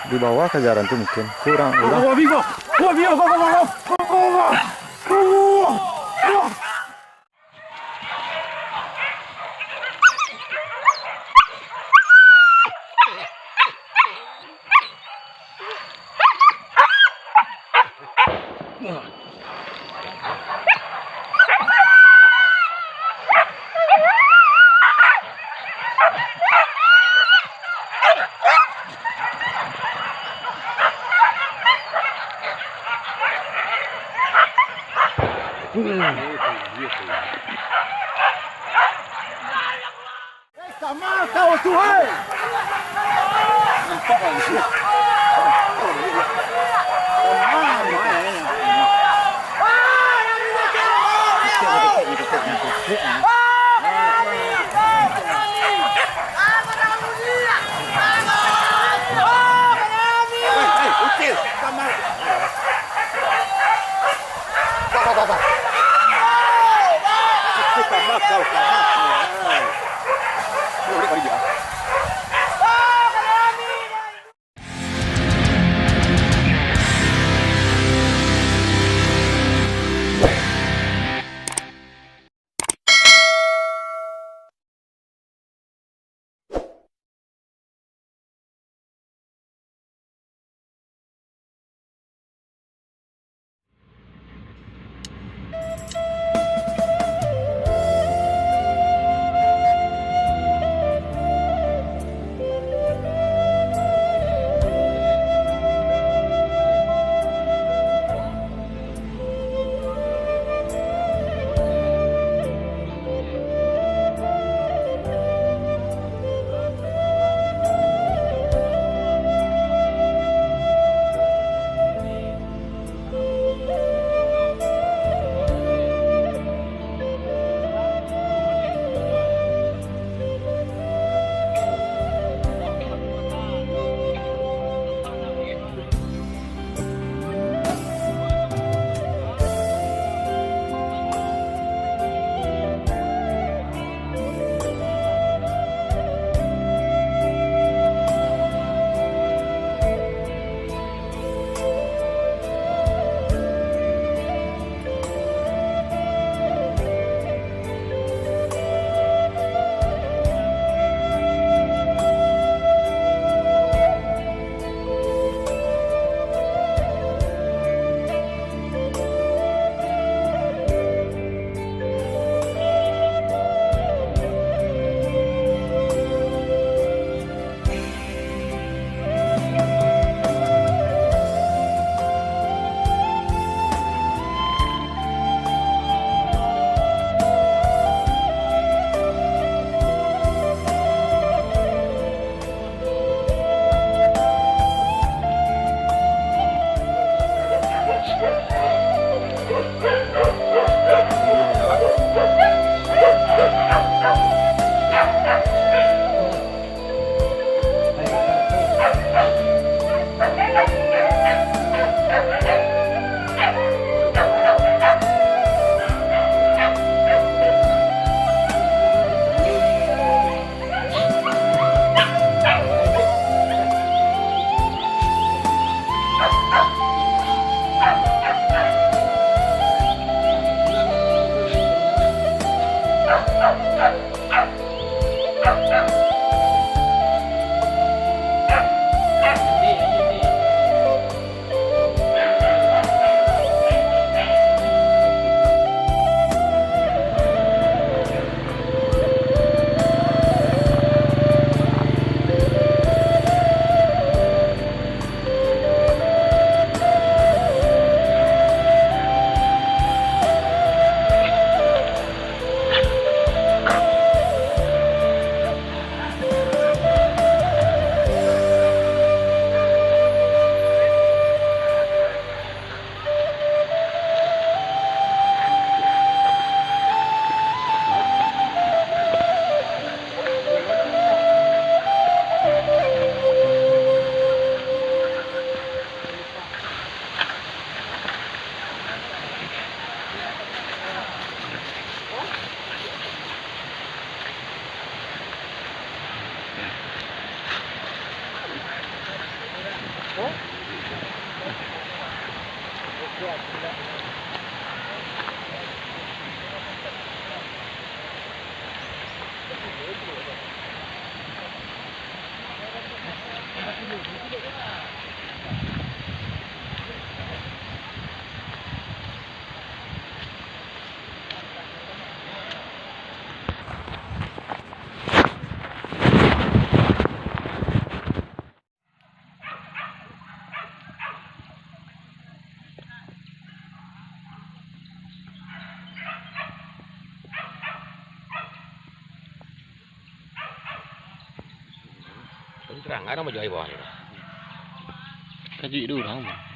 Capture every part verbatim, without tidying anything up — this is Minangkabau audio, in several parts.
Di bawah kajaran tu mungkin kurang, kurang. Sama kau tu, hei! Terang, ada mau jual bawah ni. Kaji dulu lah.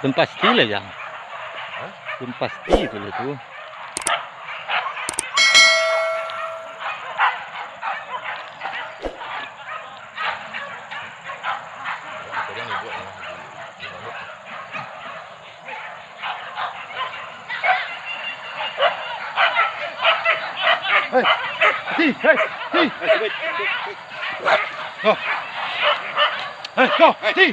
Dan pasti lah, Jang. Dan pasti itu, itu. Hei, hei, hei. Go. Hei, go, hei.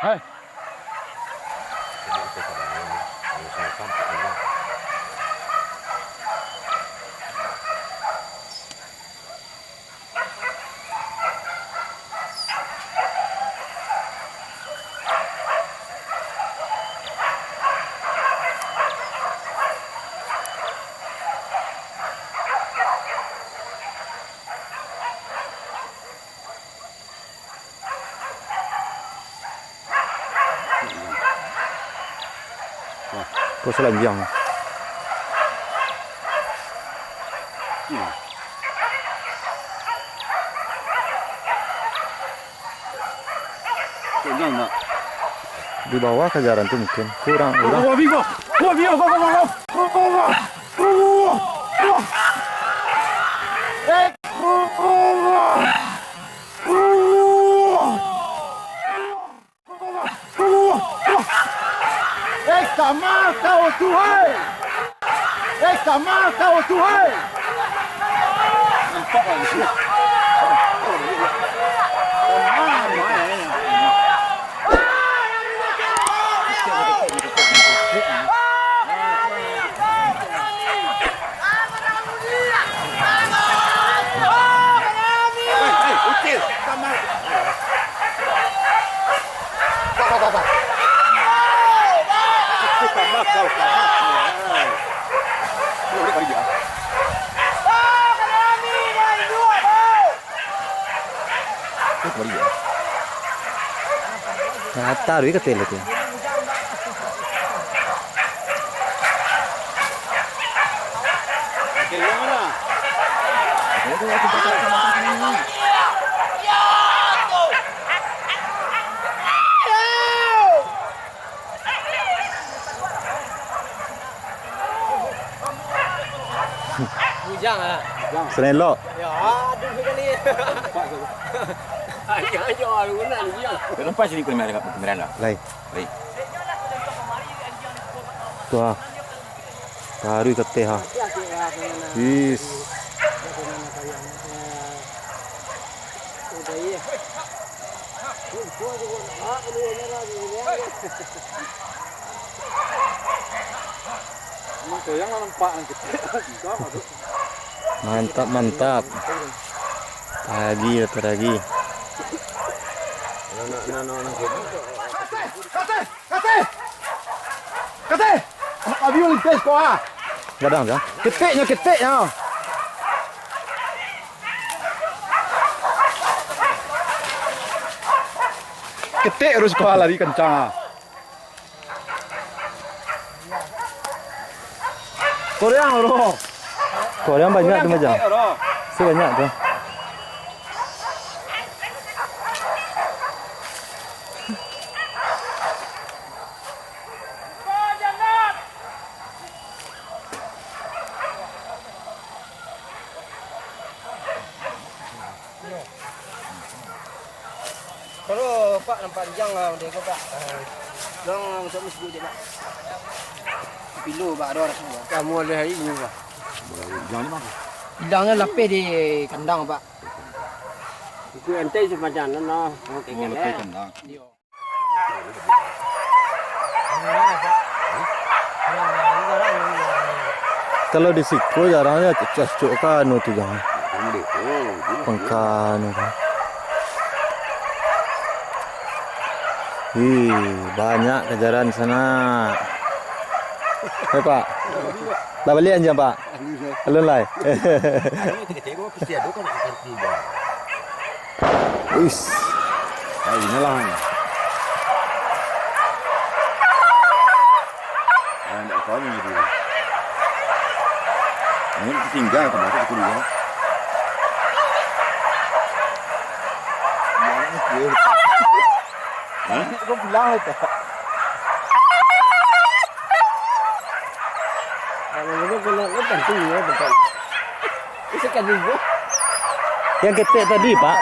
Hei. Ko salanjang. Di bawah kajaran tu mungkin. Kurang, kurang. Eh, kama kau tu, hai! Eh, kama kau tu, hai! Rata dulu ka tele tu. Bujang ah. Senelok. Ya, aduh sekali. Ayo, ayo, ayo, ayo, ayo. Lepas ni kamera, kamera lah. Lai. Lai. Tuh. Taruih ka ateh ha. Is. Mantap, mantap. Taragi, taragi. Kateh! Kateh! Kateh! Abi lintes ko ah. Gadang, Jang. Keteknyo, keteknyo. Ketek terus kau lari kencang, ah. Koreang, bro. Koreang banyak tu, Majang. Ketek, bro. Sebanyak tu. Kalau Pak nampak rijang lah, dia ko, Pak. Ah, dong, untuk masjid je, Pak. Pilu, Pak, ada orang semua. Kamu ada hari ini, Pak. Rijang ni, Pak. Rijang ni lapis di kandang, Pak. Itu ente sepanjang, no, no. Oh, lapis kandang. Iyo. Kalau di siko jarang ya, cacok ka anu tu, jangan. Pengka anu tu. Ih, banyak kajaran sana. Eh, Pak. Lah baliak anjiang, Pak? Alun lai. Uis. Ai, inilah. Ah, ndak tahu ni dia. Ini tinggal kemarin aku dulu. Hah? Kau pulang itu. Kalau gitu, kalau lu tentu ya, betul. Itu kan juga. Yang ketek tadi, Pak.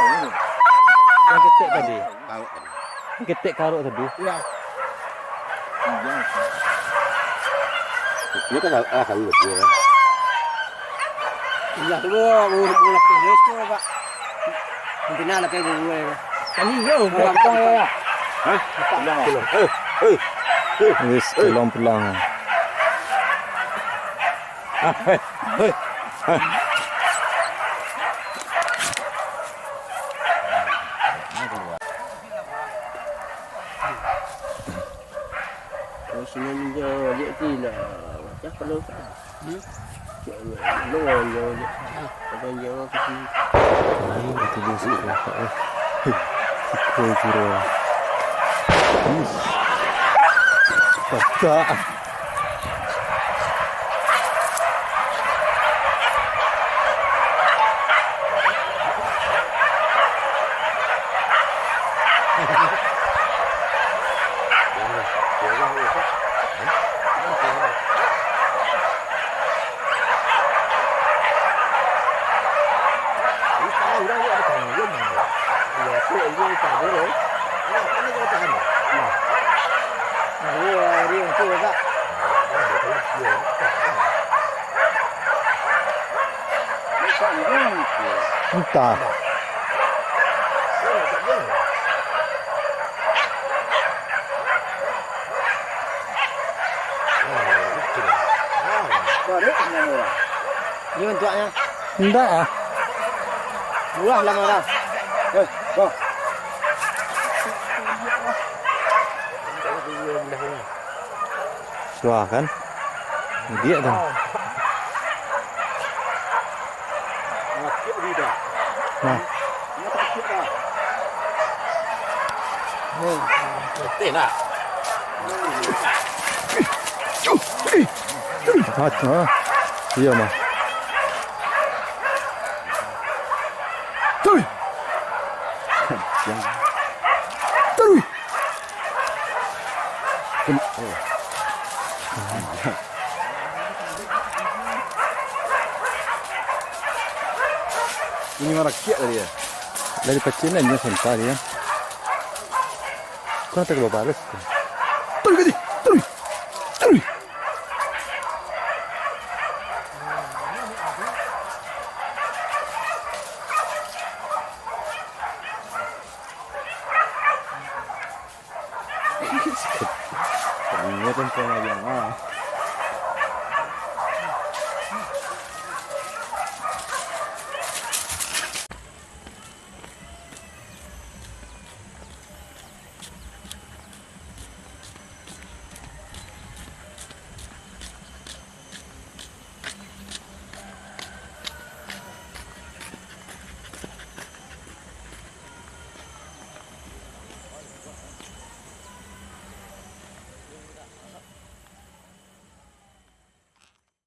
Yang ketek tadi. Karok tadi. Yang ketek karok tadi. Iya. Ini kan ala kayu dia. Iya, tu, bu, bu, bu, lapis tu, Pak. Mungkin ala kayu bu, bu, ya. Kami, yo, bu, bu, ya. Hah? Pulang. Eh, eh, eh. Wis, pulang, pulang. Ah, eh, eh, eh. Kalau sudah menjawab, dia tidak. Macam kalau tak. Hmm? Cik, belum orang jawab, dia. Abang jawab ke sini. Ini betul dia suka, Pak, eh. Hei, ikut kira. Ih. Pacak. Entah. Ini bentuknya. Ndak ah. Murah lah, murah. Eh, bang. Suah kan? Dia dah. Nah. Betul nak? Hati, ha? Iya, mah. Tui. Tui. Ken-, oh. Ini marakiak tadi ya? Dari kecil aja santai ya. Kau tak babalas tu. Terus, terus, terus. Ini kan pernah yang ah.